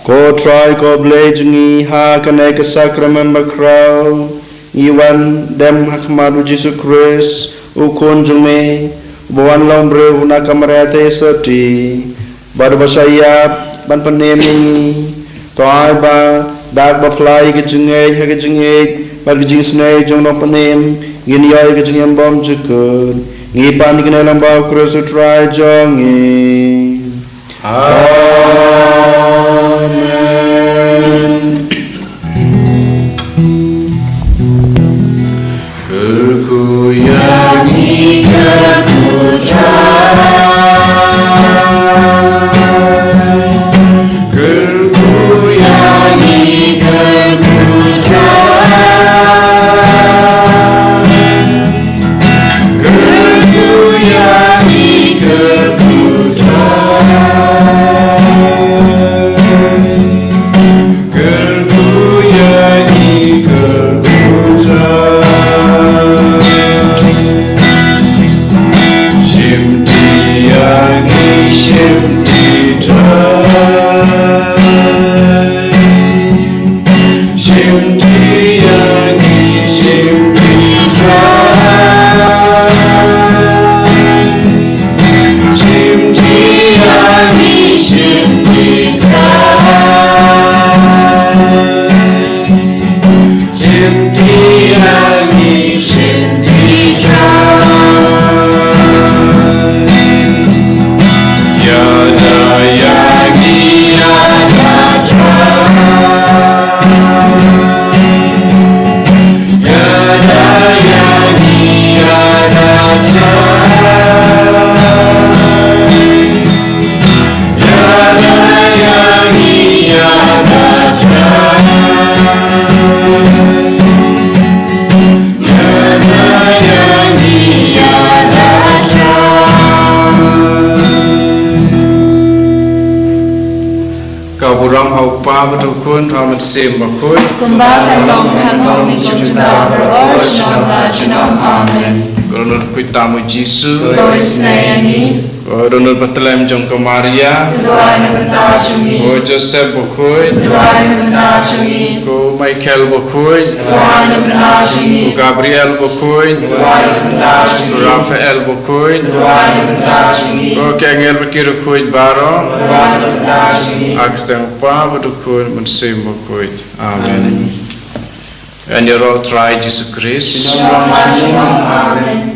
Ko Trai ko Blei jong ngi, ha kane ka sakramen bakhraw ngi wan dem ha khmat u Jisu Khrist, u Khun jong me, uba wan long briew na ka Maria Theisotti, bad uba shah ïap ban pynim ïa ngi. To ai ba da kaba phla ïa ka jingngeit ha ka jingïeit bad ka jingisynei jong u Nongpynim, ngin ïoh ïa ka jingim bymjukut. Ngi pan ïa kane lyngba u Khrist u Trai jong ngi. Amen. Kyrkhu ïa ngi, kyrkhu Trai. Kyrkhu ïa ngi, kyrkhu Trai. Kyrkhu ïa ngi, kyrkhu Trai. Kyrkhu ïa ngi, kyrkhu Trai. Shim ti ïa ngi, shim ti Trai. Shim ti ïa ngi, shim ti Trai. Shim ti ïa ngi, shim ti Trai. Shim ti ïa ngi, shim ti Trai. Ïada ïa ngi, ïada Trai. Ïada ïa ngi, ïada Trai. Ïada ïa ngi, ïada Trai. Ïada ïa ngi, ïada Trai. Ka burom ha u Kpa bad u Khun bad u Mynsiem Bakhuid. Kumba ka long ha ka long jong u Trai baroh, junom la junom. Amen. Ko Dohnud Bakhuid tam u Jisu. Ko isnei ïa ngi. Ko Dohnud Bathlem jong ka Maria. Duwai na ka bynta jong ngi. Ko Joseph Bakhuid. Duwai na ka bynta jong ngi. Ko Michael Bakhuid. Duwai na ka bynta jong ngi. Ko Gabriel Bakhuid. Duwai na ka bynta jong ngi. Ko Raphael Bakhuid. Duwai na ka bynta jong ngi. Ko ki angel bad ki riewkhuid baroh. Duwai na ka bynta jong ngi. Ha ka kyrteng u Kpa bad u Khun bad u Mynsiem Bakhuid. Amen. Amen. Ngan ïaroh u Trai Jisu Khrist. Junom la junom. Amen.